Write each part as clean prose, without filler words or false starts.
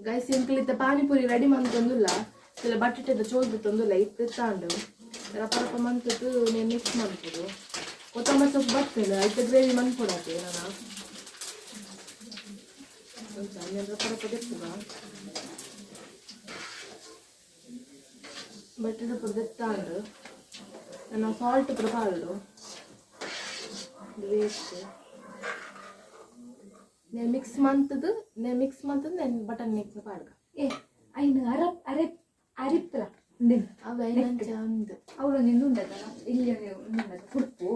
Guys, ಎಂಕುಲಿತ್ತ panipuri ready ಮಂತೊಂದುಲ್ಲ. ಕೆಲ ಬಟ್ಟೆದ ಚೋಲ್ ಬಿತ್ತೊಂದುಲ್ಲ. ಇತ್ತೆ ತಾಂಡು ರಪ ರಪ ಮಂತದ್ದು నేను ಮಿಕ್ಸ್ ಮನ್ಪುದು. ಕೊತ್ತಂಬರಿ ಸೊಪ್ಪು ಬರ್ತದೆ, ಐತ ಗ್ರೇವಿ ಮನ್ಪೊಡಾತೆ ನಾನು. ಒಂಚ నేను ರಪ ರಪ ದೆಪ್ಪುಗ. ಬಟ್ಟೆದ ಪೂರ ದೆತ್ತಾಂಡು. ನಾನು ಸಾಲ್ಟ್ ಪೂರ ಪಾಡು. ವೇಸ್ಟ್. నేను ಮಿಕ್ಸ್ ಮಂತದ್ದು, నేను ಮಿಕ್ಸ್ ಮಂತದ್ದು, నేను ಬಟನ್ ಮಿಕ್ಸ್ ಪಾಡ್ಗ. ಏ, ಐನು ಅರ ಅರೆ ಅರಿಪ್ಲ ಉಂದೆನ್. ಅವು ಐನಂಚ ಅಂದ್. ಅವಳು ನಿಂದು ಉಂಡದಲ್ಲ, ಇಲ್ಲಿ ಉಂಡದ ಕುಡ್ಪು.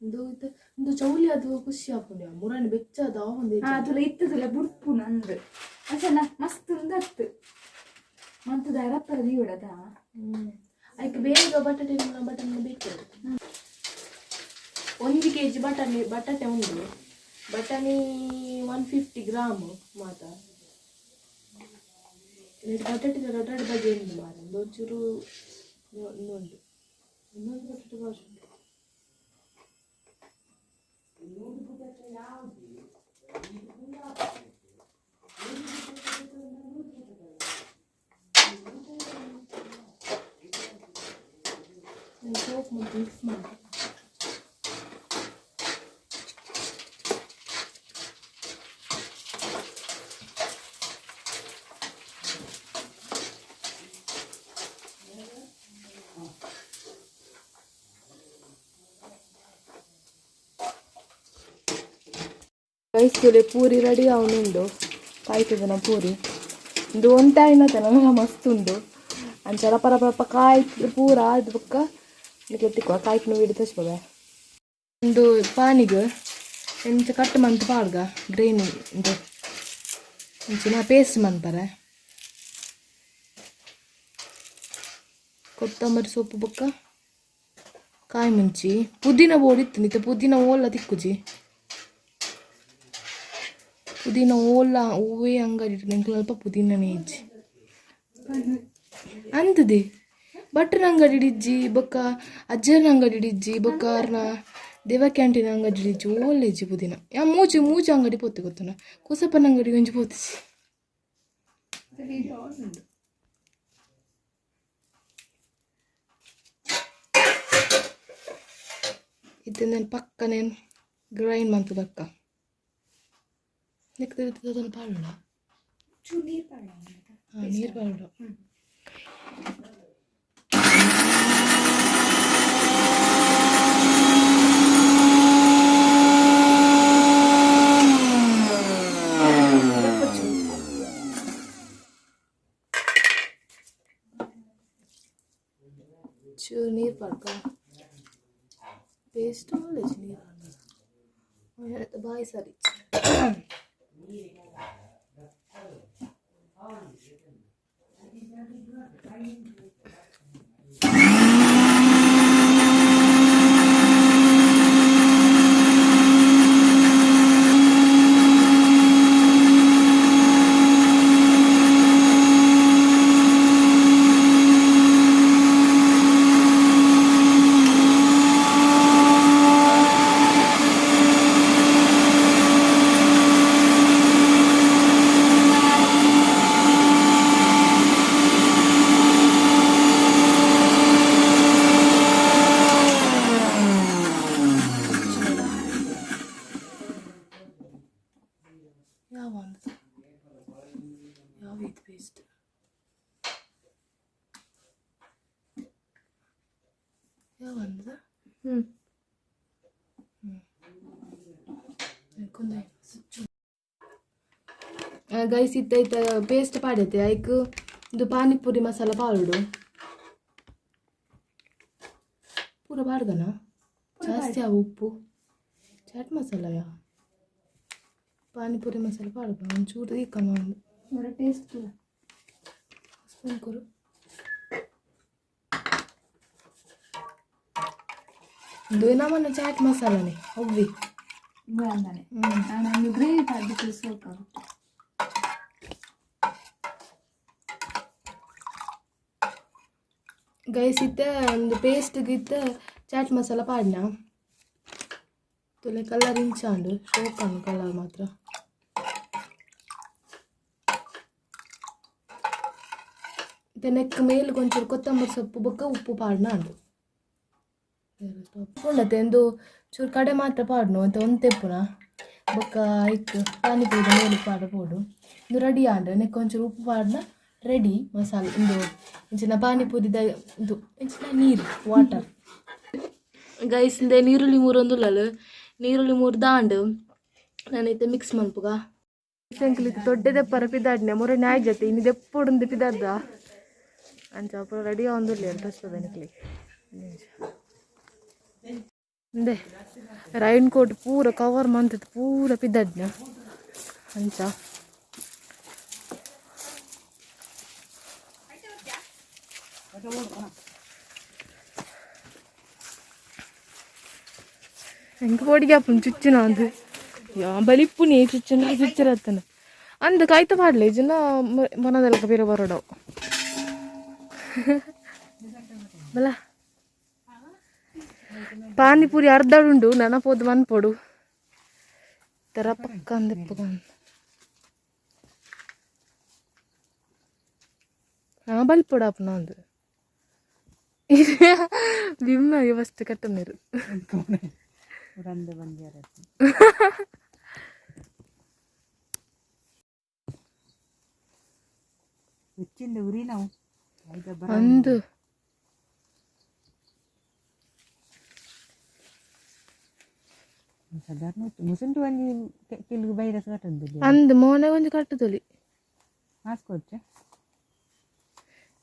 ಇಂದು ಇದು ಇಂದು ಚೌಲಿ, ಅದು ಖುಷಿ ಆಪುಂಡು. ಮುರಾಣಿ ಬೆಚ್ಚದ ಒಂದು. ತುಲ ಇತ್ತದಲ್ಲ ಬುಡ್ಪು ನಂದು ಅಸಲ ಮಸ್ತ್ ಉಂದತ್ತು ಮಂತದ ಅರಪ್ಪರ ದೀವಡದ. ಐಕ್ ಬೇಗ ಬಟಾಟೆ ಬಟನ್ ಬೇಕು. 1 ಕೆಜಿ ಬಟಾಣಿ ಬಟಾಟೆ ಉಂಡು. ಬಟಾಣಿ 150 ಗ್ರಾಮ್ ಮಾತ. ಬಟಾಟೆ ದೊಡ್ಡ ಬಗೆ ಉಂಡು ಮಾರ. ಒಂದು ಒಂಚೂರು ಇನ್ನೊಂದು ಇನ್ನೊಂದು ಬಟಾಟೆ ಭಾಷೆ ಉಂಟು. ಸೋಪ್ ಮತ್ತು ಮಿಕ್ಸ್ ಮಾಡಿ. ರೈಸ್ ಪೂರಿ ರೆಡಿ ಅವನುಂಡು. ಕಾಯ್ತದನ ಪೂರಿ. ಇದು ಒಂತೆ ಆಯ್ನತೆ ನನಗೆ ಮಸ್ತ್ ಉಂಡು. ಅಂಚ ರಪ ರಪ ರಪ ಕಾಯ್ತು ಪೂರ ಅದು ಬೊಕ್ಕ ನಿಕ್ಲೆ ತಿಕ್ಕುವ. ಕಾಯ್ತು ಹಿಡಿದು ತಚ್ಬೋವೆ. ಒಂದು ಪಾನಿಗ್ ಎಂಚ ಕಟ್ ಮಂತ್ ಪಾಡ್ಗ. ಗ್ರೈನ್ ಉಂದು ಅಂಚಿನ ಪೇಸ್ಟ್ ಮನ್ಪರೆ. ಕೊತ್ತಂಬರಿ ಸೊಪ್ಪು ಬೊಕ್ಕ ಕಾಯಿ ಮುಂಚಿ. ಪುದೀನ ಬೋಡಿತ್ತು ನಿತ್ತ. ಪುದೀನ ಓಲ್ಲ ತಿಕ್ಕುಜಿ. ಪುದೀನ ಓಲ್ಲ ಹೂವೇ ಅಂಗಡಿ ಎಂಕ್ಲ ಅಲ್ಪ ಪುದೀನನೇ ಇಜ್ಜಿ ಅಂತದೆ. ಭಟ್ರನ ಅಂಗಡಿ ಇಜ್ಜಿ, ಬೊಕ್ಕ ಅಜ್ಜನ ಅಂಗಡಿ ಇಜ್ಜಿ, ಬೊಕ್ಕ ಅರ್ನ ದೇವ ಕ್ಯಾಂಟೀನ್ ಅಂಗಡಿ ಇಜ್ಜಿ. ಓಲ್ಲ ಇಜ್ಜಿ ಪುದೀನ. ಯಾ ಮೂಜಿ ಮೂಜಿ ಅಂಗಡಿ ಪೋತೆ ಗೊತ್ತುನ. ಕುಸಪ್ಪನ ಅಂಗಡಿ ಒಂಜಿ ಪೋತಿಜಿ. ಇತ್ತೆ ನಾನು ಪಕ್ಕ ನೇನು ಗ್ರೈಂಡ್ ಮಂತದಕ್ಕ. ನೆಕ್ಕ್ ಅದನ್ನು ಪಾಡೋಣ. ಚೂರು ನೀರು ಪಾಡ. ಹಾಂ, ನೀರು ಪಾಡೋಣ. ಚೂರು ನೀರು ಪಾಡ್ಕ. ಪೇಸ್ಟ್ ಒಳ್ಳೆ ನೀರು ಹಾಕೋದು. ಬಾಯಿ ಸರಿ. ಯಾವ ಒಂದು ಯಾವ ಇದು ಪೇಸ್ಟ್ ಯಾವ ಅಂದ. ಹ್ಞೂ. ಗೈಸ್, ಇತ್ತ ಪೇಸ್ಟ್ ಪಾಡೈತೆ. ಐಕ್ ಇದು ಪಾನಿಪುರಿ ಮಸಾಲ ಪಾಡುಡು. ಪೂರ ಪಾಡ್ದನ ಜಾಸ್ತಿ ಆವು. ಉಪ್ಪು, ಚಾಟ್ ಮಸಾಲಯಾ, ಪಾನಿಪುರಿ ಮಸಾಲ ಪಾಡುಗ. ಒಂಚೂರು ದೀಕನ ಒಂದು. ನೋಡ, ಟೇಸ್ಟ್. ಸ್ಪೂನ್ ಕೊರು. ಇದು ನಮ್ಮನ್ನ ಚಾಟ್ ಮಸಾಲನೆ ಒವ್ವಿ. ಅಂದಾನೆ. ನಾನು ಗ್ರೇವಿ ಪಾಡ್ಬಿಟ್ಟು ಸೋಕು. ಗೈಸ್, ಇತ್ತ ಒಂದು ಪೇಸ್ಟ್ ಇತ್ತ ಚಾಟ್ ಮಸಾಲ ಪಾಡ್ನ. ತುಲೆ, ಕಲರ್ ಇಂಚಾಂಡು. ಶೋಕಂಡು ಕಲರ್ ಮಾತ್ರ. ಇತ್ತೆ ನೆಕ್ ಮೇಲ್ ಕೊಂಚೂರು ಕೊತ್ತಂಬರಿ ಸೊಪ್ಪು ಬೊಕ್ಕ ಉಪ್ಪು ಪಾಡ್ನ ಅಂಡು ಉಂಡತೆ ಎಂದು ಚೂರು ಕಡೆ ಮಾತ್ರ ಪಾಡ್ನು ಅಂತ ಒಂತೆಪ್ಪುನ ಬೊಕ್ಕ ಐಕ್ ಪಾನಿಪುರಿ ಮೇಲು ಪಾಡ ಪೋಡು. ಇಂದು ರೆಡಿ ಆಂಡ್. ನೆಕ್ ಒಂಚೂರು ಉಪ್ಪು ಪಾಡ್ನ ರೆಡಿ ಮಸಾಲೆ. ಇಂದು ಇಂಚಿನ ಪಾನಿಪುರಿದ ಇಂದು ಇಂಚಿನ ನೀರು ವಾಟರ್ ಗೈಸ್. ಇಂದೆ ನೀರುಳ್ಳಿ ಮೂರೊಂದುಲ್ಲಲು ನೀರುಳ್ಳಿ ಮೂರು ದಾಂಡು ನಾನು ಇತ್ತೆ ಮಿಕ್ಸ್ ಮನ್ಪುಗ. ಎಂಕುಲು ಇತ್ತೆ ದೊಡ್ಡ ದೆಪ್ಪರ ಪಿದಾಡ್ನೆ ಮೊರೆ ನಾಯಿ ಜೊತೆ ಇನ್ನು ದೆಪ್ಪೊಡುಂದು ಪಿದಾಡ್ದ ಅಂಚ ಅಪುರ ರೆಡಿ ಆವೊಂದುಲ್ಲೆ ತೋಚ್ಪದ ನಿಕ್ಲೆಗ್. ಇಂದೆ ರೈನ್ ಕೋಟ್ ಪೂರ ಕವರ್ ಮಂತದ ಪೂರ ಪಿದಾಡ್ನ ಅಂಚ. ಎಂಕ್ ಪೋಡಿಗೆ ಆಪುಂಡು ಚುಚ್ಚುನ ಅಂದ್ ಯಾ ಬಲಿಪ್ಪುನಿ ಚುಚ್ಚುನ ಚುಚ್ಚರತ್ತನ ಅಂದ್ ಕಾಯ್ತ ಪಾಡ್ಲೆ ಇಜ್ಜಿಂಡ ಮೊನದಲ್ಕ ಪಿರ ಬರೊಡವು ಬಲ. ಪಾನಿಪುರಿ ಅರ್ಧ ಉಂಡು ನನ ಪೋದು ಮನ್ಪೊಡು ತರ ಪಕ್ಕ ಅಂದಿಪ್ಪು. ಹಾ ಬಲ್ಪೊಡು ಆಪುನ ಅಂದ್ ಬಿಮ್ಮ ಫಸ್ಟ್ ಕಟ್ಟನೇರು. ಉರಂದ ಬಂದ್ಯಾರ. ಉಚ್ಚಿಂದ ಉರಿ ನಾವು. ಅಂದು ಸಾಧಾರಣ ಮುಸುಂಟು ಒಂಜಿ ಕೆಲವು ವೈರಸ್ ಕಟ್ಟೊಂದು. ಅಂದ್ ಮೋನೆಗ್ ಒಂಜಿ ಕಟ್ಟುದೊಲಿ. ಮಾಸ್ಕ್ ಕೊಚ್ಚ.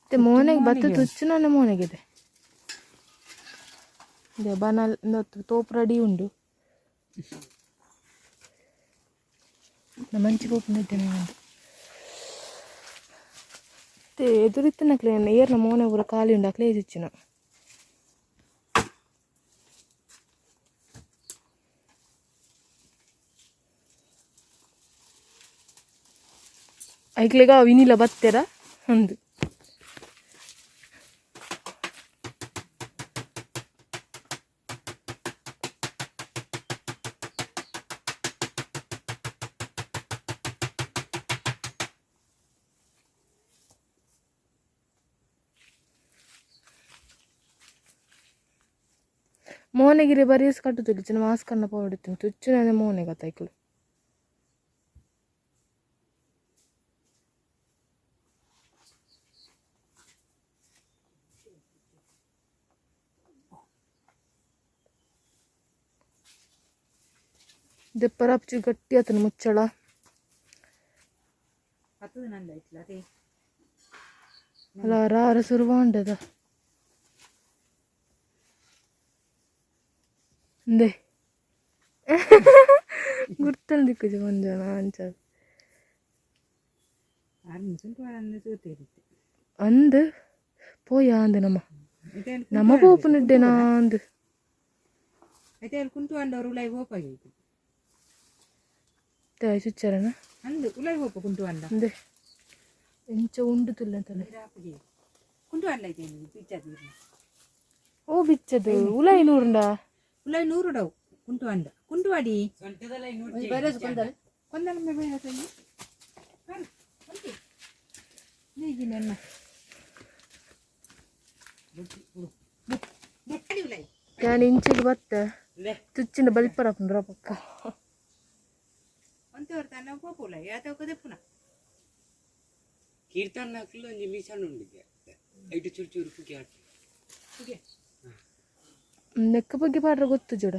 ಮತ್ತೆ ಮೋನೆಗ್ ಬತ್ತ ತುಚ್ಚುನ ಮೋನೆಗಿದೆ ಬನಲ್ ತೋಪ್ ರೆಡಿ ಉಂಡು. ಮಂಚಿ ಪೋಪುನ ಇದ್ದೇನೆ ಮತ್ತೆ ಎದುರಿತ್ತನಕ್ಲೆ ಏರ್ನ ಮೋನೆ ಪೂರ ಖಾಲಿ ಉಂಡು ಅಕ್ಲೆ ಚುಚ್ಚಿನ. ಐಕ್ಲೆಗ ವಿನಿಲ ಬತ್ತೆರ ಅಂದು. ಮೋನೆಗಿರಿ ಬರೀಸ್ ಕಟ್ಟುತ್ತಿಲ್ಲ ಚಿನ್ನ ಮಾಸ್ಕ್ ಅನ್ನ ಪೋಡಿತ್ತು ತುಚ್ಚುನೇ ಮೋನೆಗೆ ಐಕ್ಲು. ದೆಪ್ಪರಾಪ್ಚಿ ಗಟ್ಟಿ ಆತನ ಮುಚ್ಚಳ. ಹತ್ತದ ನಂದ ಐತ್ಲ ಅದೇ. ಅಲ್ಲ ರಾರ ಸುರುವಾಂಡದ ಇಂದೆ ಗುರ್ತಲ್ ದಿಕ್ಕುಜಿ ಒಂಜನ ಅಂಚ. ಆರು ಮುಸುಂಟು ಅಂದ ತೂತೇರಿತ್ತು. ಅಂದ್ ಪೋಯ ಅಂದ್ ನಮ್ಮ ನಮ್ಮ ಪೋಪುನಿಡ್ಡೆನಾ ಅಂದ್. అయితే ಕುಂಟು ಅಂಡವರು ಉಲಾಯಿ ಹೋಪಾಗಿ. ಚುಚ್ಚರನ. ಅಂದು ಉಲಾಯಿ ಹೋಪ ಕುಂಟು ಅಂಡ. ಇಂದೆ ಎಂಚ ಉಂಡು ತುಲ್ಲ ತಲೆ. ಕುಂಟು ಅಂಡ ಐತೆ ಬಿಚ್ಚದ. ಓ ಬಿಚ್ಚದು ಉಲಾಯಿ ನೂರುಂಡ. ಉಲಾಯಿ ನೂರು ಡವು ಕುಂಟು ಅಂಡ ಕುಂಟು ಅಡಿ ಕೊಂದಲ ಬೈರಸ್ ನೀಗಿನ. ನಾನು ಇಂಚಿಗೆ ಬತ್ತೆ ತುಚ್ಚಿನ ಬಲಿಪರ ಪುಂಡ್ರ ಪಕ್ಕ. ಒಂತೆ ತನ್ನ ಪೋಪುಲ ಯಾತಕ ದೆಪ್ಪುನ. ಕೀರ್ತನ ಹಾಕಲು ಒಂಜಿ ಮಿಷನ್ ಉಂಡಿಗೆ ಐಟು ಚೂರು ಚೂರು ಪುಗೆ ಹಾಕಿ. ನೆಕ್ಕ ಬಗ್ಗೆ ಪಾಡ್ರ ಗೊತ್ತು ಜೋಡ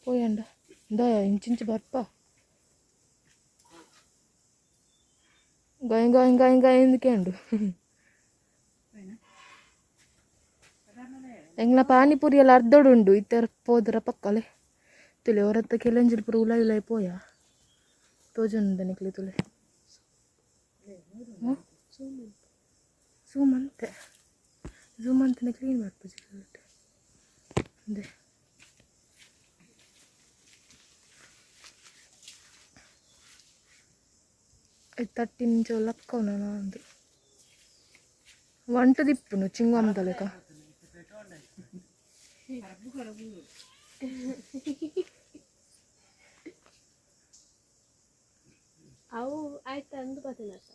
ಪೋಯಂಡ ಇಂದ ಇಂಚಿಂಚು ಬರ್ಪ ಗಾಯ ಗಾಯ ಗಾಯ ಗಾಯ ಎಂದಕ್ಕೆ ಎಂಗ್ಲ ಪಾನಿಪುರಿ ಎಲ್ಲ ಅರ್ಧೋಡು ಉಂಡು ಇತ್ತರ ಪೋದರ ಪಕ್ಕಲೆ ತುಲೆ ಹೊರತ್ತ ಕೆಲಂಜಿಲ್ ಪೂರ ಉಲಾಯಿ ಉಲಾಯಿ ಪೋಯ ತೋಜೊಂದ ನಿಕ್ಲೆ ತುಲೆ ಝೂಮ್ ಅಂತೆ ಝೂಮ್ ಅಂತಾನೆ ಕ್ಲೀನ್ ಮಾಡ್ಪುಜಿ ಅಂದೆ. ತಟ್ಟಿ ನಿಂಚ ಲಕ್ಕವನ ಅಂದು వంట తిప్పును చింగు ಅವು ಆಯ್ತು ಅಂದು ಪತಿನಸ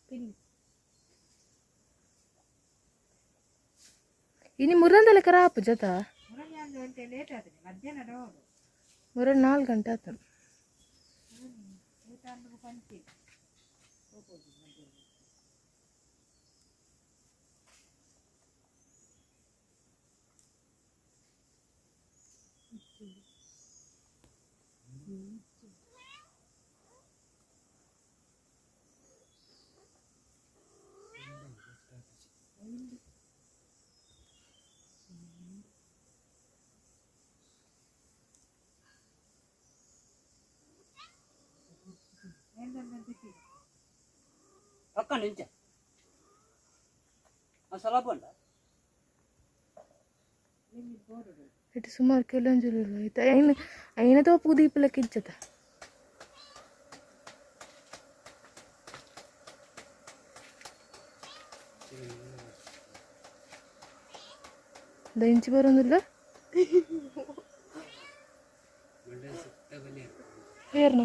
ಪಿಲ್ಲಿ. ಇನಿ ಮುರಂದಲೆ ಕರಾಪು ಜತ. ಮುರಣಿ ಅಂದ್ರೆ ಲೇಟ್ ಆತದೆ ಮಧ್ಯಾಹ್ನ ಹೋಗು. ಮುರನ್ 4 ಗಂಟೆ ಆತ. ಊಟ ಅಂದ್ರೆ ಪಂಚಿ. ಪಕ್ಕ ನಿಂಚ ಆ ಸಲ ಬಂಡ. ಇಟ್ಟು ಸುಮಾರು ಕೆಲವೊಂದು ಐತೆ ಐನ ಐನ ತೋಪು ದೀಪಲಕ್ಕೆ ಇಜ್ಜತ. ಇಂಚಿ ಬರೋದಿಲ್ಲ. ಮಂಡೆ ಸುತ್ತ ಬಲಿ. ಏರ್ನ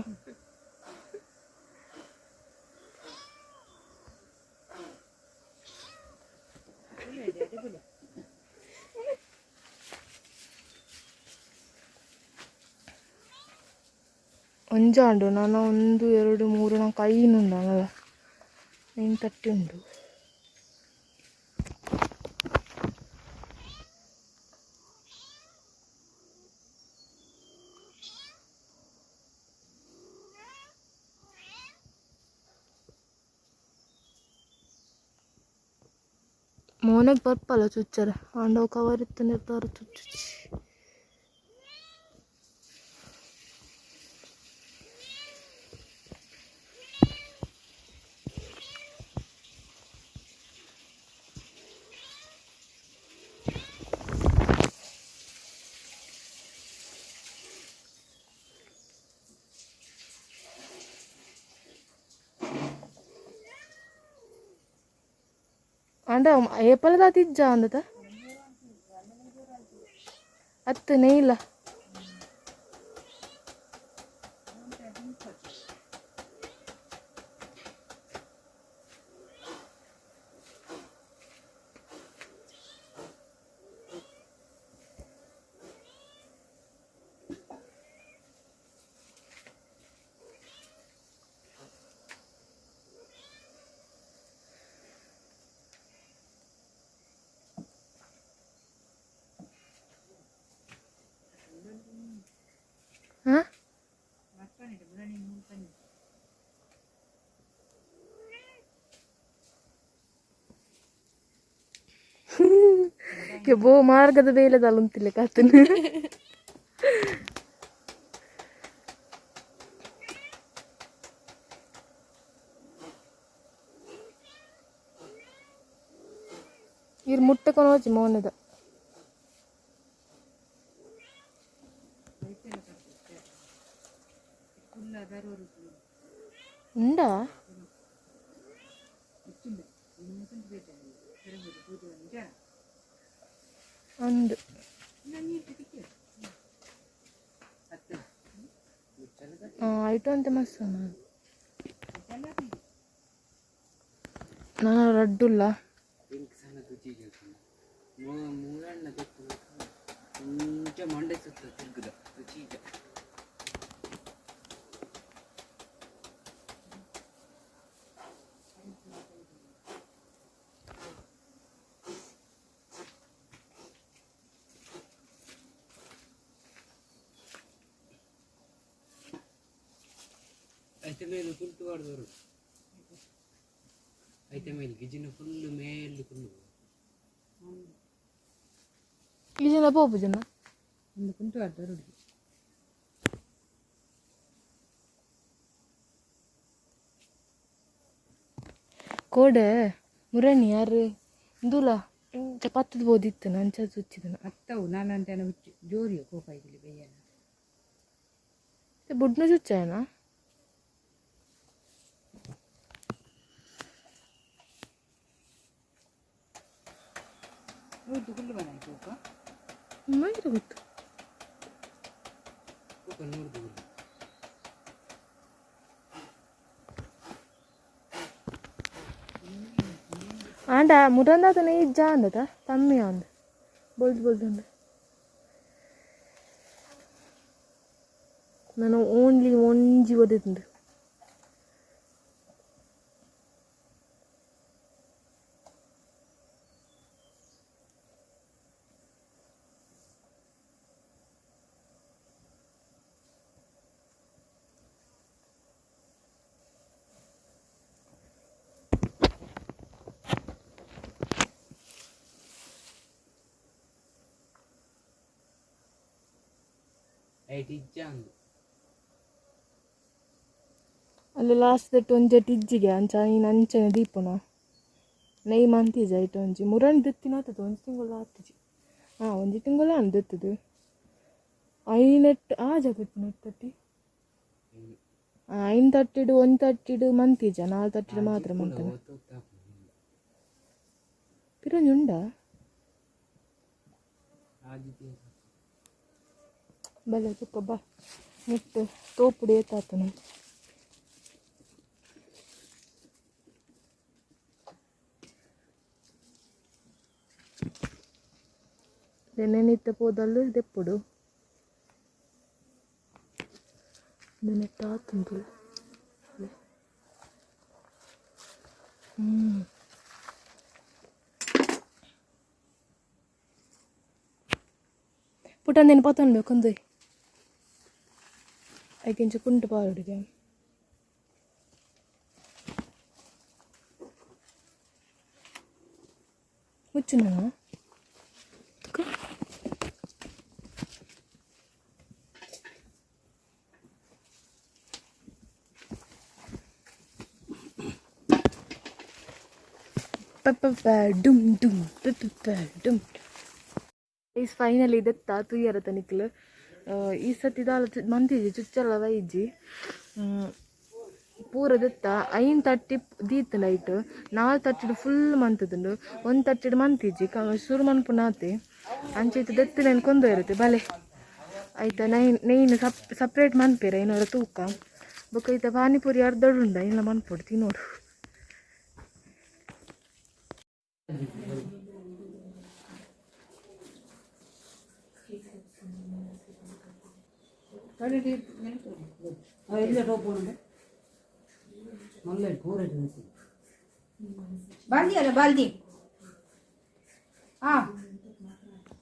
ಒಂಜಾಂಡು ನಾನು 1 2 3 4 5 ಉಂಡು ಅಲ್ಲ 9:30 ಉಂಡು. ಮೋನೆಗ್ ಬರ್ಪಲ್ಲ ಚುಚ್ಚರೆ ಆಂಡವ್ ಕವರ್ ಇತ್ತು ನಿರ್ಧಾರ ಚುಚ್ಚುಚಿ. ಆಂಡ ಏಪಲದ ಇಜ್ಜ ಅಂದತ ಅತ್ತು ನೆಯ್ಲ. ಹಾಂ ಬೋ ಮಾರ್ಗದ ಬೇಲೆದಲ್ಲುಂತಿಲ್ಲ ಕಾತನು. ಇರ್ ಮುಟ್ಟಕೊಂಡು ಹೋಚಿ ಮೋನದ. ಉಂಡಾ? ಅಂದು ಆಯ್ತು ಅಂತ ಮಸ್ತ್ ನಾನು ರಡ್ಡುಲ್ಲ. ಮಂಡೆ ಸುತ್ತ ತಿರುಗುದ ಚೀಜ. ಐತೆ ಮೇಲೆ ಕುಂಟು ಆಡ್ದವರು ಐತೆ ಮೇಲೆ ಗಿಜಿನ ಫುಲ್ ಮೇಲೆ ಕುಲ್ಲು. ಗಿಜಿನ ಪೋಪು ಜನ ಒಂದು ಕುಂಟು ಆಡ್ದವರು. ಕೋಡೆ ಮುರಣಿ ಯಾರು ಇಂದುಲ ಇಂಚ ಪತ್ತದ ಬೋದಿತ್ತು ನಂಚ ಚುಚ್ಚಿದನ. ಅತ್ತವು ನಾನಂತೇನ ಹುಚ್ಚು ಜೋರಿಯ ಕೋಪ ಇದ್ಲಿ ಬಯ್ಯನ. ಬುಡ್ನ ಚುಚ್ಚಾಯನ. ನೂದು ಕುಲ್ಲು ಬನಾಯಿ ಕೋಪ. ಮಾಹಿತಿ ಗೊತ್ತು. ಕೋಪ ನೋಡ್ದು. ಆಂಡ ಮುರಂದಾತನ ಇಜ್ಜ ಅಂದತ ತಮ್ಮಿ ಅಂದ. ಬೊಲ್ದು ಬೊಲ್ದುಂಡು. ನಾನು ಓನ್ಲಿ ಒಂಜಿ ಒದಿದುಂಡು. ಅಲ್ಲಿ ಲಾಸ್ಟ್ that ಒಂಜೆ ಟಿಜ್ಜಿಗೆ ಅಂಚ ಐನ್ ಅಂಚನೆ ದೀಪುನ ನೆಯ್ ಮಂತಿಜ ಐಟ್ ಒಂಜಿ ಮುರಣ್ ದೆತ್ತಿನ ಆತದ ಒಂಜಿ ತಿಂಗೊಳು ಆತಿಜಿ. ಹಾಂ, ಒಂಜಿ ತಿಂಗೊಳು ಅಂದ್ ದೆತ್ತದು ಐನೆಟ್ ಆ ಜಾಗ ಇಪ್ಪುನ ತಟ್ಟಿ ಐನ್ ತಟ್ಟಿಡು ಒಂಜಿ ತಟ್ಟಿಡು ಮಂತಿಜ, ನಾಲ್ ತಟ್ಟಿಡು ಮಾತ್ರ ಮಂತನ. ಪಿರೊಂಜಿ ಉಂಡಾ? ಬಲೆ ತುಕ್ಕ ಬಾ ಮುಟ್ಟು ತೋಪುಡು ಏತಾತನ. ನೆನೆನಿತ್ತ ಪೋದಲ್ಲು ದೆಪ್ಪುಡು ನೆನೆತ್ತ ಆತುಂಡು. ಪುಟ್ಟ ನೆನ್ ಪತ್ತೊನ್ಬೇಕು ಒಂದು ಐಕಿಂಚ ಕುಂಟು ಪಾಡುಗೆ. ಮುಚ್ಚು ನಾನು. ಡುಮ್ ಡುಮ್ ಪೆಪ್ಪ ಡುಮ್. Is finally ದೆತ್ತ ತೂಯರ ತನಿಕ್ಲು. ಈ ಸತಿ ದಾಲ ಮಂತಿಜಿ ಚುಚ್ಚಲ ಬೈಜಿ ಪೂರ ದೆತ್ತ. ಐನ್ ತಟ್ಟಿ ದೀತ್ ನೈಟ್ ನಾಲ್ ತಟ್ಟಿಡ್ ಫುಲ್ ಮಂತುದುಂಡು, ಒಂಜಿ ತಟ್ಟಿಡ್ ಮಂತಿಜಿ ಶುರು ಮನ್ಪುನಾತೆ. ಅಂಚ ಇತ್ತೆ ದೆತ್ತ್ ನೆನ್ ಕೊಂದು ಇರುತ್ತೆ ಬಲೆ ಐತ ನೈನ್ ನೈನ್ ಸಪ್ರೇಟ್ ಮನ್ಪೆರ್ ಐನೋರ ತೂಕ ಬೊಕ್ಕ ಐತ ಪಾನಿಪುರಿ ಅರ್ಧಡ್ ಉಂಡು ಐನ್ಲ ಮನ್ಪೊಡು ತಿನೋಡು. ಬಾಲ್ದಿ ಅಲ್ಲ ಬಾಲ್ದಿ ಆ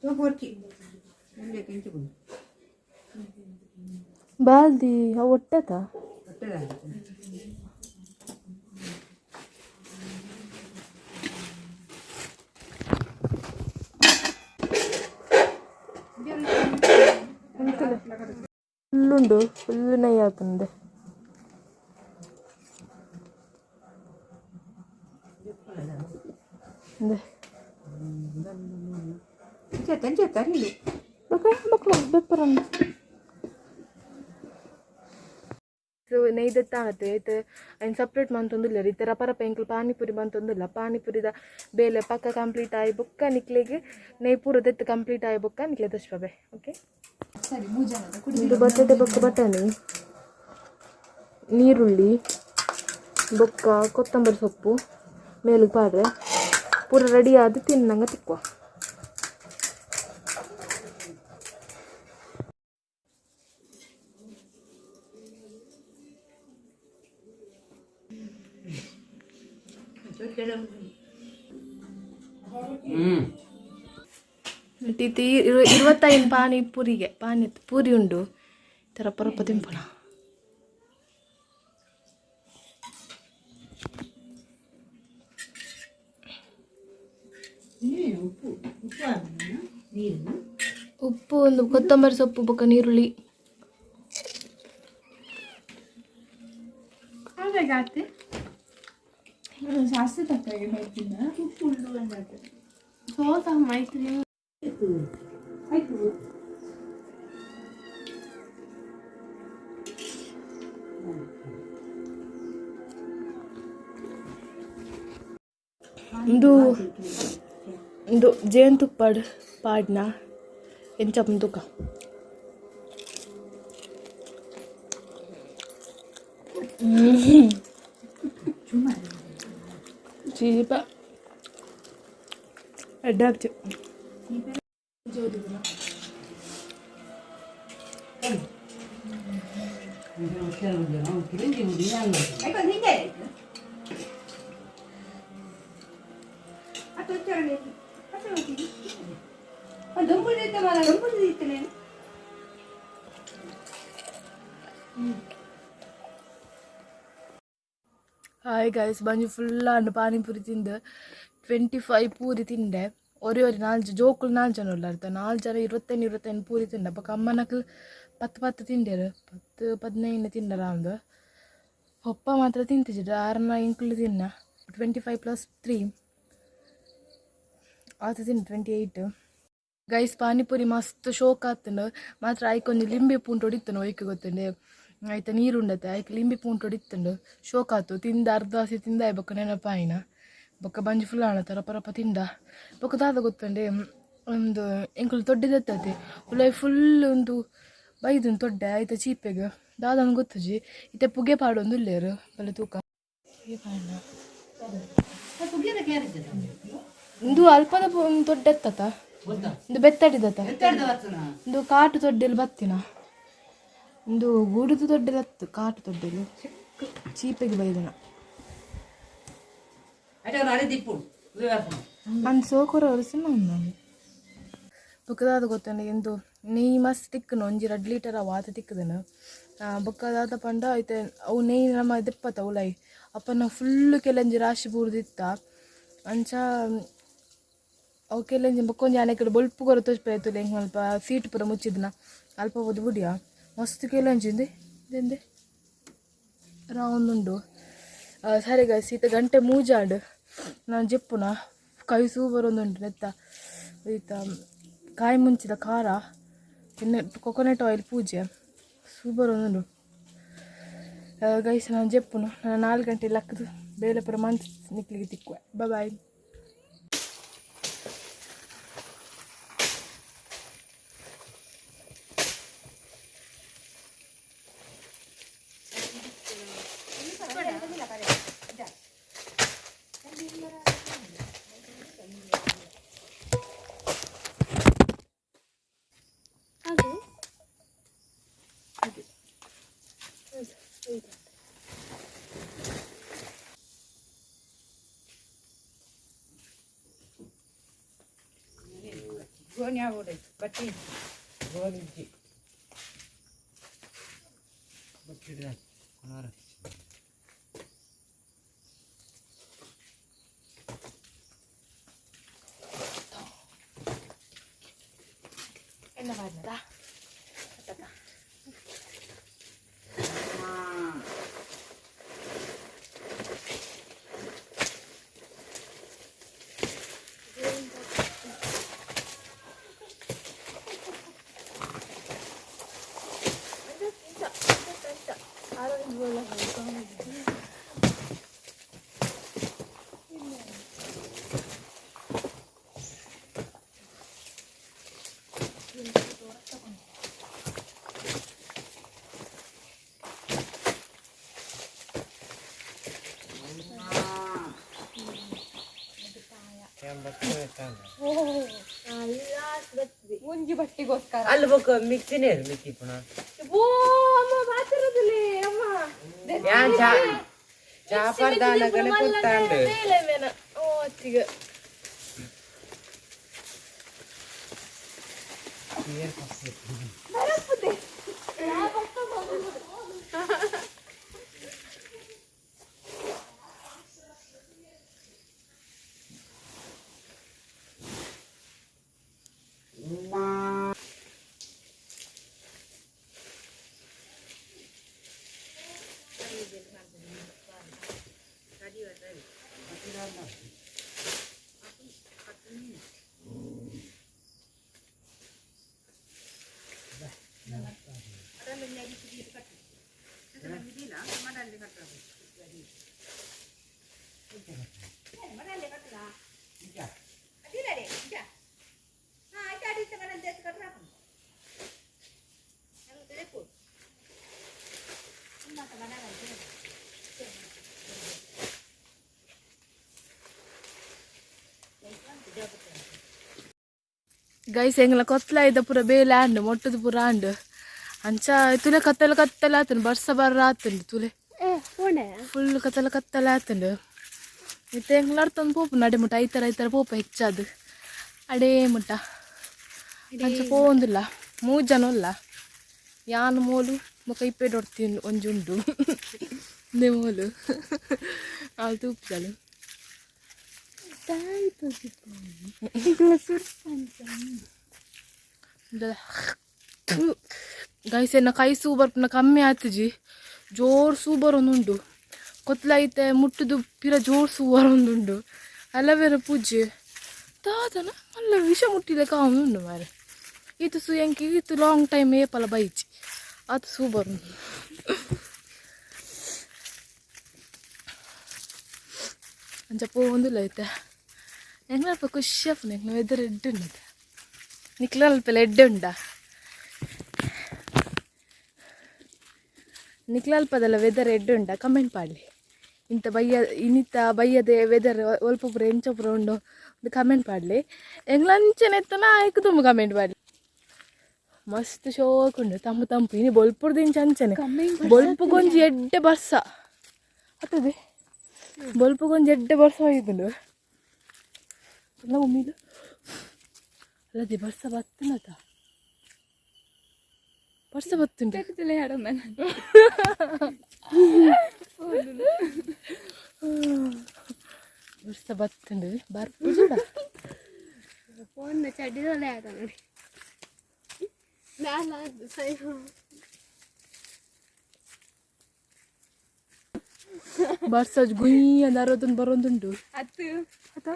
ತೋಪು ಬಾಲ್ದಿ ಅವು ಒಟ್ಟತ. ಫುಲ್ಲುಂಡು, ಫುಲ್ ನೈ ಆತಂದೆ. ಸೊ ನೈದೆತ್ತಾನತೆ ಐತೆ ಐನ್ ಸಪ್ರೇಟ್ ಮಂತೊಂದುಲ್ಲೆರ್ ಇತ್ತೆ ರಪ ರಪ ಎಂಕ್ಲು ಪಾನಿಪುರಿ ಮಂತೊಂದುಲ್ಲ. ಪಾನಿಪುರಿದ ಬೇಲೆ ಪಕ್ಕ ಕಂಪ್ಲೀಟ್ ಆಯಿ ಬೊಕ್ಕ ನಿಕ್ಲೆಗ್ ನೈ ಪೂರ ದೆತ್ತ್ ಕಂಪ್ಲೀಟ್ ಆಯಿ ಬೊಕ್ಕ ನಿಕ್ಲೆ ತೋಜ್ಪಬೆ. ಓಕೆ, ಇದು ಬಟಾಟೆ ಬೊಕ್ಕ ಬಟಾಣಿ, ನೀರುಳ್ಳಿ ಬೊಕ್ಕ ಕೊತ್ತಂಬರಿ ಸೊಪ್ಪು ಮೇಲಿಗೆ ಪಾಡ್ರೆ ಪೂರ ರೆಡಿ ಆದ್ ತಿನ್ನಂಗ ತಿಕ್ಕುವ. ಇತ್ತೆ 25 ಪಾನಿ ಪುರಿಗೆ ಪಾನಿ ಪೂರಿ ಉಂಡು ಈ ರಪ್ಪ ರಪ್ಪ ತಿನ್ಪುನ. ಉಪ್ಪು ಒಂದು ಕೊತ್ತಂಬರಿ ಸೊಪ್ಪು ಬೊಕ್ಕ ನೀರುಳ್ಳಿ. ಜಾಸ್ತಿ ತಕ್ಕಾಗೆ ಮಾಡ್ತೀನಿ ಉಪ್ಪು ಉಂಡು ಸೋಸ ಮೈತ್ರಿ. ಇಂದು ಇಂದು ಜೇನುತುಪ್ಪಡ್ ಪಾಡ್ನ ಎಂಚ ತುಕ. ಚೀಪ ಎಡ್ಡೆ. ಜೋಡಿದಿನ. ಹಾಯ್ ಗೈಸ್, ಬಂಜಿ ಫುಲ್ ಅಂಡ್ ಪಾನಿಪುರಿ ತಿಂದು 25 ಪೂರಿ ತಿಂದೆ. ಒರಿ ಒರಿ ನಾಲ್ಕು ಜೋಕುಲು ನಾಲ್ಕು ಜನ ಉಲ್ಲಾರ್ತ, ನಾಲ್ಕು ಜನ 25 25 ಪೂರಿ ತಿಂಡೆ. ಬೊಕ ಅಮ್ಮನಕ್ಲು 10 10 ತಿಂಡೇರು, 10 15 ತಿಂಡರ ಅಂದು. ಪಪ್ಪ ಮಾತ್ರ ತಿಂತಿದ್ರು, ಆರನ ಇಂಕ್ಲು ತಿನ್ನ. 25 ಪ್ಲಸ್ 3 ಆತ ತಿಂದು 28. ಗೈಸ್, ಪಾನಿಪುರಿ ಮಸ್ತ್ ಶೋಕ್ ಆತಂಡು ಮಾತ್ರ. ಐಕೊಂಜಿ ಲಿಂಬೆ ಪೂಂಟು ಹೊಡಿತನು ಒಯ್ಕೆ ಗೊತ್ತುಂಡೆ, ಆಯ್ತ ನೀರು ಉಂಡತೆ ಐಕ್ ಲಿಂಬೆ ಪೂಂಟು ಹೊಡಿತುಂಡು. ಶೋಕ್ ಆತು ತಿಂದ, ಅರ್ಧ ಹಸಿ ತಿಂದ ಬೊಕ್ಕ ನೆನಪಾಯಿನ. ಬೊಕ್ಕ ಬಂಜಿ ಫುಲ್ ಆಣ ರಪ ರಪ ತಿಂದ. ಬೊಕ್ಕ ದಾದ ಗೊತ್ತುಂಡೆ, ಒಂದು ಎಂಕುಲು ದೊಡ್ಡದತ್ತದೆ ಉಲಾಯಿ ಫುಲ್ ಒಂದು ಬೈದುಂಡು ತೊಡ್ಡೆ ಆಯ್ತ ಚೀಪೆಗ್ ದಾದನ್ ಗೊತ್ತುಜಿ. ಇತ್ತೆ ಪುಗೆ ಪಾಡೊಂದು ಉಲ್ಲೇರು ಬಲೆ ತೂಕ ಪುಗೆ ಪಾಡ. ಇಂದು ಅಲ್ಪದ ದೊಡ್ಡೆತ್ತತ, ಇಂದು ಬೆತ್ತಡಿದತ, ಇಂದು ಕಾಟು ತೊಡ್ಡೆಲು ಬತ್ತಿನ, ಇಂದು ಗೂಡುದು ದೊಡ್ಡದತ್ತು ಕಾಟು ತೊಡ್ಡೆಲು ಚೀಪೆಗೆ ಬೈದನ. ಅಂದ್ ಸೋಕುರ ಸಿನ್ನ. ಬೊಕ್ಕ ದಾದ ಗೊತ್ತುಂಡು, ಇಂದು ನೆಯ್ಯಿ ಮಸ್ತ್ ತಿಕ್ಕುನು, ಒಂಜಿ 2 ಲೀಟರ್ ಅವು ಆತ ತಿಕ್ಕುದನು. ಬೊಕ್ಕ ದಾದ ಪಂಡ, ಐತೆ ಅವು ನೆಯ್ಯಿ ನಮ್ಮ ದೆಪ್ಪತ ಉಲಾಯಿ ಅಪ್ಪನ ಫುಲ್ಲು ಕೆಲಂಜಿ ರಾಶಿ ಬೂರ್ದಿತ್ತ. ಅಂಚ ಅವು ಕೆಲಂಜಿ ಬೊಕ್ಕೊಂಜಿ ಆನೆಕಡೆ ಬೊಲ್ಪು ಕೊರ ತೋಜ್ಪೆ ಎಂಕ್ ಮಲ್ಪ ಸೀಟ್ ಪೂರ ಮುಚ್ಚಿದ್ನ ಅಲ್ಪ ಪೋದು ಬುಡಿಯ. ಮಸ್ತ್ ಕೆಲಂಜಿ ಇಂದೆ ಇಂದೆ ರೌಂಡ್ ಉಂಡು. ಸರಿ ಗೈಸ್, ಈತ ಗಂಟೆ ಮೂಜಾಂಡ್, ನಾನು ಜೆಪ್ಪುನ. ಕೈ ಸೂ ಬರೊಂದುಂಡು. ನೆತ್ತ ಈತ ಕಾಯಿ ಮುಂಚಿದ ಖಾರ ಎಣ್ಣೆ ಕೊಕೊನಟ್ ಆಯಿಲ್ ಪೂಜೆ ಸೂ ಬರೊಂದುಂಡು. ಗೈಸ್, ನಾನು ಜೆಪ್ಪುನು. ನಾನು 4 ಗಂಟೆ ಲಕ್ಕದು ಬೇಲೆ ಪೂರ ಮಂತ್ ನಿಕ್ಲಿಗೆ ತಿಕ್ಕುವೆ. ಬಾಯ್. ಗೋಣಿ ಆಗೋಡೈತು ಬಟ್ಟಿ. ಗೋಣಿಜ್ಜಿ ಬಟ್ಟಿಡ ಕೊನಾರ. ಎಣ್ಣೆ ಮಾಡ್ದ. ಒಂಜಿ ಬಟ್ಟಿಗೋಸ್ಕರ. ಅಲ್ಲಿ ಬೊಕ್ಕ ಮಿಕ್ಸಿನೇ ಮಿಕ್ಕಿ ಪುನಃ. ಓ ಅಮ್ಮ, ಮಾತಿರೋದಿಲ್ಲ ಅಮ್ಮ. ಯಾನ್ ಚಾ ಚಾಪರ್ದಾನಗನೆ ಕೊತ್ತಾಂಡು. ಓ ಅತ್ತಿಗೆ. ಗೈಸ್ ಎಂಗ್ಲ ಕೊತ್ಲಾಯ್ದ ಪೂರ ಬೇಲೆ ಆಂಡ್ ಮೊಟ್ಟದ ಪೂರ ಆಂಡ್ ಅಂಚ ತುಲೆ ಕತ್ತಲ ಕತ್ತಲ ಆತಂಡು ಬರ್ಸ ಬರ್ರ ಆತಂಡು ತುಲೆ ಫುಲ್ ಕತ್ತಲ ಕತ್ತಲ ಆತಂಡು ಇತ್ತೆ ಎಂಗ್ಲ ಅರ್ತೊಂದು ಪೋಪು ನಡೆ ಮುಟ್ಟ ಐತರ ಐತರ ಪೋಪ ಹೆಚ್ಚಾದು ಅಡೇ ಮುಟ್ಟ ಅಂಚ ಪೋಂದಿಲ್ಲ ಮೂರು ಜನ ಉಲ್ಲ ಯಾನ್ ಮೋಲು ಬೊಕ ಇಪ್ಪೆಡ್ ಒರ್ತಿ ಒಂಜಿ ಉಂಡು ಇಂದೆ ಮೋಲು ಆಲ್ ತೂಪುಜಲು ಗೈಸ್ ಎನ್ನ ಕೈ ಸೂ ಬರ್ಪುನ ಕಮ್ಮಿ ಆತುಜಿ ಜೋರ್ ಸೂ ಬರೋನುಂಡು ಕೊತ್ಲೈತೆ ಮುಟ್ಟುದು ಪಿರ ಜೋರ್ ಸೂ ಬರೋನುಂಡು ಅಲವೇರ ಪೂಜೆ ದಾದನ ಮಲ್ಲ ವಿಷ ಮುಟ್ಟಿದ ಕಾವುಂಡು ಮಾರೆ ಈತು ಸೂ ಎಂಕ್ ಈತು ಲಾಂಗ್ ಟೈಮ್ ಏಪಲ ಬೈಚಿ ಆತು ಸೂ ಬರೋನು ಅಂಚ ಪೋವೊಂದುಲ್ಲ ಐತೆ ಎಂಗ್ಲಲ್ಪ ಖುಷಿ ಆಪುಂಡು ಎಂಕ್ಲ ವೆದರ್ ಎಡ್ಡೆ ಉಂಡು ನಿಕ್ಲ ಅಲ್ಪ ಎಡ್ಡೆ ಉಂಡಾ ನಿಕ್ಲಲ್ಪದಲ್ಲ ವೆದರ್ ಎಡ್ಡೆ ಉಂಡಾ ಕಮೆಂಟ್ ಪಾಡ್ಲಿ ಇಂಥ ಬಯ್ಯ ಇನ್ನಿತ್ತ ಬಯ್ಯದೆ ವೆದರ್ ಒಲ್ಪ ಪೂರ ಎಂಚ ಪೂರ ಉಂಡು ಒಂದು ಕಮೆಂಟ್ ಪಾಡ್ಲಿ ಎಂಗ್ಲಂಚನೆ ಎತ್ತನ ಆಯ್ಕು ತುಂಬ ಕಮೆಂಟ್ ಪಾಡ್ಲಿ ಮಸ್ತ್ ಶೋಕ್ ಉಂಡು ತಂಪು ತಂಪು ಇನಿ ಬೊಲ್ಪುರ್ದು ಇಂಚ ಅಂಚನೆ ಬೊಲ್ಪುಗೊಂಜಿ ಎಡ್ಡೆ ಬರ್ಸ ಅತ್ತದೆ ಬೊಲ್ಪುಗೊಂಜಿ ಎಡ್ಡೆ ಬರ್ಸ ಹೋಯ್ತುಂಡು ಅಲ್ಲ ಮಮ್ಮಿ ಅಲ್ಲದೆ ಬರ್ಸ ಬತ್ತನತ ಬರ್ಸ ಬತ್ತುಂಡು ಬರ್ಸ ಬತ್ತುಂಡು ಬರ್ಪುಜಡ ಫೋನ್ ಚಡ್ಡಿದಲ್ಲೇ ಆತ ನೋಡಿ ಬರ್ಸ ಗುಯ್ ಅಂದ್ ಬರೋದುಂಟು ಅತ್ತು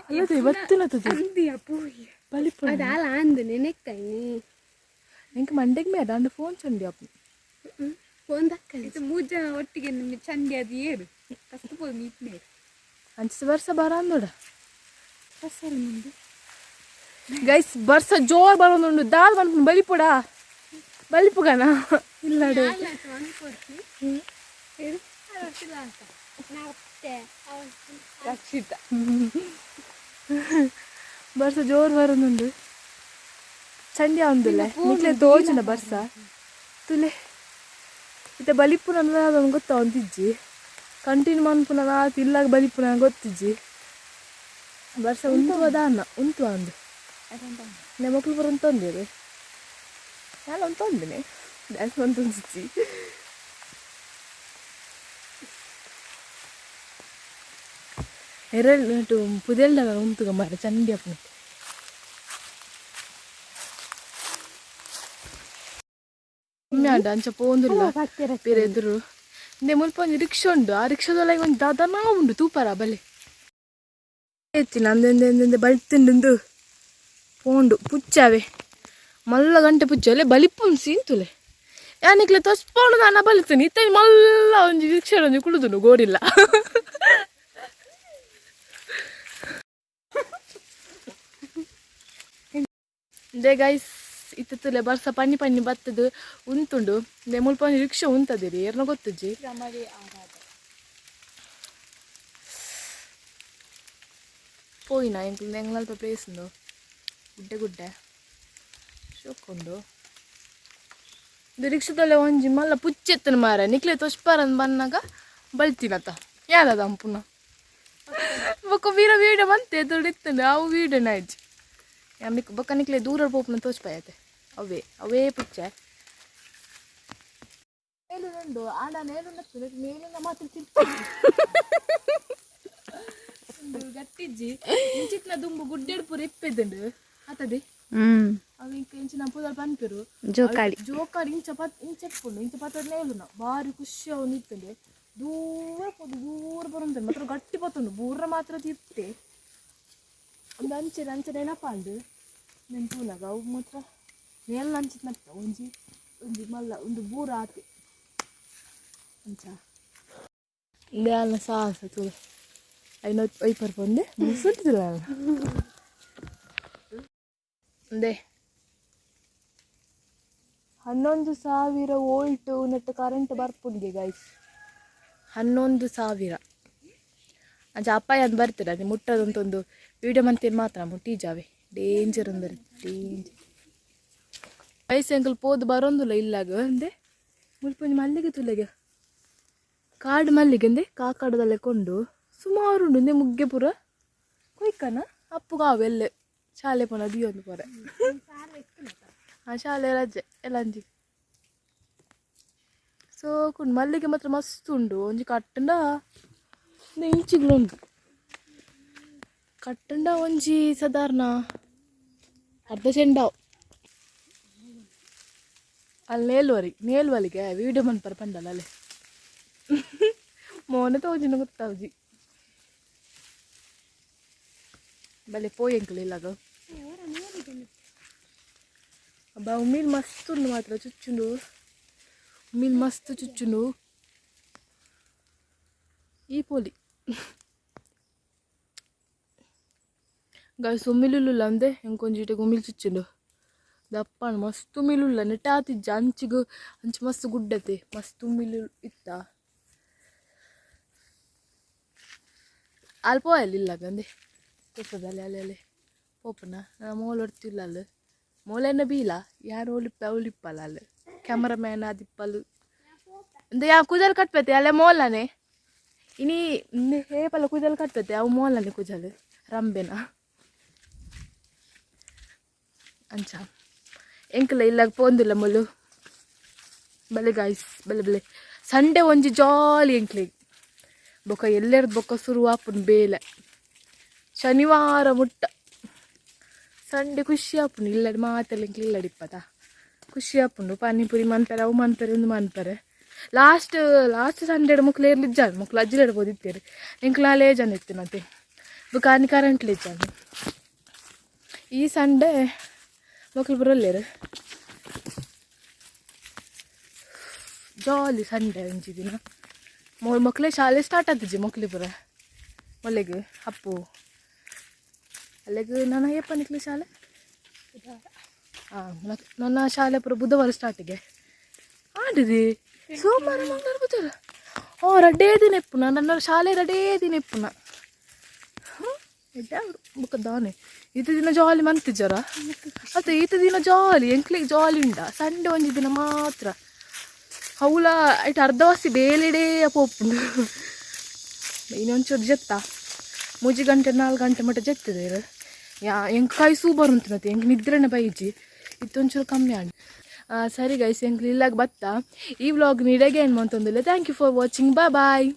ಅಲ್ಲದೆ ಬತ್ತಿನತದೆ ಅಂದಿಯ ಪೂಯಿ ಬಲಿಪು ಅದಾಲ ಅಂದು ನೆನೆಕ್ಕೈನಿ ಎಂಕ್ ಮಂಡೆಗ್ ಮೇಡ ಅಂಡ್ ಫೋನ್ ಚಂಡಿ ಅಪ್ಪು ಫೋನ್ ದಕ್ಕಲಿ ಇದು ಮೂರು ಜನ ಒಟ್ಟಿಗೆ ನಿಮ್ಮ ಚಂಡಿ ಅದು ಏರು ಕಷ್ಟ ಪೋದು ಮೀಟ್ ಮೇರು ಅಂಚ ಬರ್ಸ ಬರ ಅಂದೋಡ ಗೈಸ್ ಬರ್ಸ ಜೋರ್ ಬರೋದುಂಡು ದಾಲ್ ಬಂದ್ಕೊಂಡು ಬಲಿಪುಡ ಬಲಿಪುಗನ ಇಲ್ಲಡೆ ರಕ್ಷಿತ ಬರ್ಸ ಜೋರ್ ಬರೋದುಂಡು ಚಂಡಿ ಆವಂದಿಲ್ಲ ನಿಕ್ಲೆ ತೋಜುನ ಬರ್ಸ ತುಲೆ ಇತ್ತೆ ಬಲಿಪುನ ಗೊತ್ತಾವಂತಿಜ್ಜಿ ಕಂಟಿನ್ಯೂ ಮನ್ಪುನ ಆತು ಇಲ್ಲಾಗ ಬಲಿಪುನ ಗೊತ್ತಿಜ್ಜಿ ಬರ್ಸ ಉಂತು ದಾನ ಉಂತು ಅಂದು ನೆ ಮಕ್ಳು ಪೂರ ಉಂತೊಂದಿರು ನಾನು ಉಂತೊಂದಿನಿ ಡ್ಯಾನ್ಸ್ ಮಂತೊಂದಿಜ್ಜಿ ಎರಲ್ ಪುದೆಲ್ದ ಉಂತುಗ ಮಾರ ಚಂಡಿ ಅಪ್ಪನ ಕಮ್ಮಿ ಆಂಡ ಅಂಚ ಪೋಂದುಲ್ಲ ಬೇರೆ ಎದುರು ಇಂದೆ ಮುಲ್ಪ ಒಂಜಿ ರಿಕ್ಷಾ ಉಂಡು ಆ ರಿಕ್ಷಾದೊಳಗೆ ಒಂಜಿ ದಾದನಾ ಉಂಡು ತೂಪರ ಬಲೆ ಎತ್ತಿನ ಅಂದೆಂದೆಂದೆಂದೆ ಬಲ್ತಿಂಡು ಪೋಂಡು ಪುಚ್ಚಾವೆ ಮಲ್ಲ ಗಂಟೆ ಪುಚ್ಚಲೆ ಬಲಿಪುನ್ ಸೀಂತುಲೆ ಯಾನಿಕ್ಲೆ ತೊಸ್ಪೋಂಡು ನಾನ ಬಲಿತೀನಿ ಇತ್ತ ಮಲ್ಲ ಒಂಜಿ ರಿಕ್ಷಾ ಒಂಜಿ ಕುಳುದುಂಡು ಗೋರಿಲ್ಲ ಇಂದೆ ಗೈಸ್ ಇತ್ತುಲೆ ಬರ್ಸ ಪನ್ನಿ ಪನ್ನಿ ಬತ್ತದು ಉಂತುಂಡು ಇಂದೆ ಮುಲ್ಪ ಒಂಜಿ ರಿಕ್ಷಾ ಉಂತದಿರಿ ಏರ್ನ ಗೊತ್ತುಜ್ಜಿ ಪೋಯಿನ ಎಂಕ್ಲು ಎಂಗ್ಲಲ್ಪ ಪ್ಲೇಸ್ ಉಂಡು ಗುಡ್ಡೆ ಗುಡ್ಡೆ ಶೋಕುಂಡು ಇದು ರಿಕ್ಷಾದಲ್ಲೇ ಒಂಜಿ ಮಲ್ಲ ಪುಚ್ಚೆತ್ತನ ಮಾರ ನಿಕ್ಲೆ ತೊಸ್ಪಾರಂದ್ ಬನ್ನಾಗ ಬಲ್ತಿನತ ಯಾದದ ಅಂಪುನ ಬೊಕ್ಕ ವೀರ ವೀಡ ಬಂತೆ ದುಡಿತ್ತಂಡು ಅವು ವೀಡನ ಅಜ್ಜಿ ಯಾಮಿಕ್ ಬೊಕ್ಕ ನಿಕ್ಲೆ ದೂರ ಪೋಪುನ ತೋಚ್ಪಾಯತೆ ಅವೇ ಅವೇ ಪುಚ್ಚೆ ಮೇಲುಂಡು ಆಂಡ ಮೇಲುಂಡು ಮೇಲಿಂದ ಮಾತ್ರ ತಿರ್ತು ಗಟ್ಟಿಜ್ಜಿ ಇಂಚಿತ್ನ ದುಂಬು ಗುಡ್ಡೆಡ್ ಪೂರ ಇಪ್ಪೆದ್ದುಂಡು ಆತದೆ ಅವು ಇಂಕ ಇಂಚಿನ ಪುದರ್ ಪನ್ಪೆರು ಜೋಕಾಲಿ. ಜೋಕಾಲಿ ಇಂಚ ಪತ್ ಇಂಚ ಇಪ್ಪುಂಡು ಇಂಚ ಪತ್ತದ ನೇಲುನ ಬಾರಿ ಖುಷಿ ಅವನು ಇತ್ತಂಡೆ ದೂರ ಪೋದು ದೂರ ಬರುಂಟು ಮಾತ್ರ ಗಟ್ಟಿ ಪತ್ತುಂಡು ಬೂರ ಮಾತ್ರ ತಿತ್ತೆ ಒಂದು ಅಂಚೆ ಅಂಚೆ ನೆನಪಾಂಡು ನೆನ್ಪುನಾಗ ಅವು ಮಾತ್ರ ನೇಲ ಅಂಚಿತ್ ನತ್ತ ಒಂಜಿ ಒಂಜಿ ಮಲ್ಲ ಒಂದು ಬೂರ ಆತೆ ಅಂಚ ಇಂದೆ ಸಾಹಸ ತೂಲೆ ಐನ ಒಯ್ಪರ್ ಪಂದೆ ಮುಸುಂಟಿಲ್ಲ ಅಂದೆ 11,000 ವೋಲ್ಟ್ ನೆಟ್ ಕರೆಂಟ್ ಬರ್ಪುಂಡಿಗೆ ಗೈಸ್ 11,000 ಅಂಚ ಅಪ್ಪಾಯ ಅಂತ ಬರ್ತದೆ ಅದು ಮುಟ್ಟದಂತೊಂದು ವೀಡಿಯೋ ಮಂತೇನು ಮಾತ್ರ ಮುಟ್ಟಿಜಾವೆ ಡೇಂಜರ್ ಒಂದು ಬರುತ್ತೆ ಡೇಂಜರ್. ಐಸ್ ಅಂಕಲ್ ಪೋದು ಬರೋಂದುಲ್ಲ ಇಲ್ಲಾಗ ಅಂದೆ. ಮುಲ್ಪ ಒಂಜಿ ಮಲ್ಲಿಗೆ ತುಲೆಗೆ, ಕಾಡು ಮಲ್ಲಿಗೆ ಅಂದೆ, ಕಾಕಾಡದಲ್ಲೇ ಕೊಂಡು ಸುಮಾರು ಉಂಡು ಅಂದೆ. ಮುಗ್ಗೆ ಪೂರ ಕೊಯ್ಕನ ಅಪ್ಪುಗಾವು ಎಲ್ಲೆ ಶಾಲೆ ಪೋನ ದಿಯೊಂದು ಪೋರೆ. ಆ ಶಾಲೆ ರಜೆ ಎಲ್ಲ ಅಂಜಿ ಸೋಕುಂಡು. ಮಲ್ಲಿಗೆ ಮಾತ್ರ ಮಸ್ತ್ ಉಂಡು. ಒಂಜಿ ಕಟ್ಟಂಡ ಇಂಚಿಗ್ಲು ಉಂಡು. ಕಟ್ಟಂಡ ಒಂಜಿ ಸಾಧಾರಣ ಅರ್ಧ ಚೆಂಡಾವ್. ಅಲ್ಲಿ ನೇಲ್ವರಿ ನೇಲ್ವಲಿಗೆ ವೀಡಿಯೋ ಮನ್ಪರ ಪಂಡಲ್ಲ ಅಲ್ಲೇ ಮೋನೆ ತೋಜಿನ ಗೊತ್ತಾವ್ಜಿ. ಬಲೆ ಪೋಯ್ ಎಂಕಲ್ ಇಲ್ಲಾಗ. ಅಬ್ಬಾ, ಉಮಿಲ್ ಮಸ್ತ್ ಉಂಡು ಮಾತ್ರ ಚುಚ್ಚುಂಡು. ಉಮಿಲ್ ಮಸ್ತ್ ಚುಚ್ಚುಂಡು. ಈ ಪೋಲಿ ಗಾಯ್ಸ್, ಉಮಿಲುಲ್ಲ ಅಂದೆ. ಎಂಕೊಂಜಿಟೆಗೆ ಉಮಿಲ್ ಚುಚ್ಚುಂಡು ದಪ್ಪಣ ಮಸ್ತ್ ಉಮಿಲುಲ್ಲ. ನೆಟ್ಟಾತಿಜ್ಜ ಅಂಚಿಗ್ ಅಂಚು ಮಸ್ತ್ ಗುಡ್ಡತೆ ಮಸ್ತ್ ಉಮಿಲು ಇತ್ತ. ಅಲ್ಲಿ ಪೋಯಲ್ ಇಲ್ಲಾಗ ಅಂದೆ. ಪೋಪದ ಅಲ್ಲೇ ಅಲ್ಲೇ ಅಲ್ಲೇ ಪೋಪನ ಮೋಲ್ ಹೊಡ್ತಿಲ್ಲ. ಅಲ್ಲಿ ಮೋಲೆನ ಬೀಲ ಯಾರು ಒಲಿಪ್ಪ ಒಲಿಪ್ಪಲ್ಲ. ಅಲ್ಲಿ ಕ್ಯಾಮರಾಮ್ಯಾನ್ ಆದಿಪ್ಪಲು ಅಂದೆ. ಯಾ ಕುಜಲ್ ಕಟ್ಪತೆ ಅಲ್ಲೇ ಮೋಲನೆ ಇನಿ ಹೇಪಲ್ಲ ಕುಜಲ್ ಕಟ್ಪತೆ. ಅವು ಮೋಲನೆ ಕುಜಲ್ ರಂಬೆನ ಅಂಚ. ಎಂಕಲ ಇಲ್ಲಾಗ ಪೋಂದಿಲ್ಲ ಮೊಲು. ಬಲೆ ಗಾಯ್ಸ್, ಬಲೆ ಬಲೆ. ಸಂಡೆ ಒಂಜಿ ಜಾಲಿ ಎಂಕ್ಲೆಗ್. ಬೊಕ ಎಲ್ಲೆರ್ದು ಬೊಕ್ಕ ಶುರು ಆಪುಂಡು ಬೇಲೆ ಶನಿವಾರ ಮುಟ್ಟ. ಸಂಡೆ ಖುಷಿ ಆಪುಂಡು. ಇಲ್ಲಡ್ ಮಾತೆಲ್ಲ ಎಂಕ್ಲು ಇಲ್ಲಡಿಪ್ಪದ ಖುಷಿ ಆಪುಂಡು. ಪಾನಿಪುರಿ ಮನ್ಪೆರೆ, ಅವು ಮನ್ಪೆರೆ, ಉಂದು ಮನ್ಪೆರೆ. Last last ಸಂಡೇಡ್ ಮೊಕ್ಲು ಏರ್ಲು ಇಜ್ಜಾರು. ಮೊಕ್ಲು ಅಜ್ಜಿಲೆಡ್ ಪೋದಿತ್ತೇರು. ಎಂಕ್ಲು ಅಲೇ ಜನ ಇತ್ತಿನತೆ. ಬೊಕ ಆನಿ ಕರೆಂಟ್ಲ ಇಜ್ಜಾಂಡ್. ಈ ಸಂಡೆ ಮೊಕ್ಲು ಬರೋಲ್ಲೇರು. ಜಾಲಿ ಸಂಡೆ ಒಂಜಿ ದಿನ. ಮಕ್ಳೇ ಶಾಲೆ ಸ್ಟಾರ್ಟ್ ಆತಿಜಿ ಮೊಕ್ಲಿ ಪೂರ ಒಳ್ಳೆಗ್ ಅಪ್ಪು ಅಲ್ಲೆಗ್. ನಾನು ಏಪ ನಿಕ್ಲೆ ಶಾಲೆ? ಹಾಂ, ನನ್ನ ಶಾಲೆ ಪೂರ ಬುಧವಾರ ಸ್ಟಾರ್ಟಿಗೆ ಆಡಿದೆ. ಸೋಮವಾರ, ಮಂಗಳವಾರ, ಬುಧವಾರ. ಓ, ರಡ್ಡೇ ದಿನ ಇಪ್ಪುನ ನನ್ನ ಶಾಲೆ. ರಡೇ ದಿನ ಇಪ್ಪುನ ಬೊಕ್ಕ ದಾನೆ ಈತ ದಿನ ಜಾಲಿ ಮಂತಿಜ್ಜರ ಅತ್ತ. ಈತ ದಿನ ಜಾಲಿ ಎಂಕ್ಲಿಗ್ ಜಾಲಿ ಉಂಡ. ಸಂಡೆ ಒಂಜಿ ದಿನ ಮಾತ್ರ ಅವುಲ ಐಟ್ ಅರ್ಧವಾಸಿ ಬೇಲೆಡೇ ಪೋಪುಂಡು. ಇನ್ನೊಂಚೂರು ಜೆತ್ತ 3 ಗಂಟೆ 4 ಗಂಟೆ ಮಟ್ಟ ಜೆತ್ತದೆ. ಯಾ ಎಂಕ್ ಕೈ ಸೂ ಬರುಂತಿನತೆ. ಎಂಕ್ ನಿದ್ರೆನ ಬೈಜಿ ಇತ್ತೊಂಚೂರು ಕಮ್ಮಿ ಆಂಡ್. ಸರಿ ಗೈಸ್, ಎಂಕ್ಲು ಇಲ್ಲಾಗ ಬತ್ತ. ಈ ವ್ಲಾಗ್ ಇಡೆಗೆ ಏನು ಮಂತೊಂದಿಲ್ಲ. Thank you for watching. Bye bye.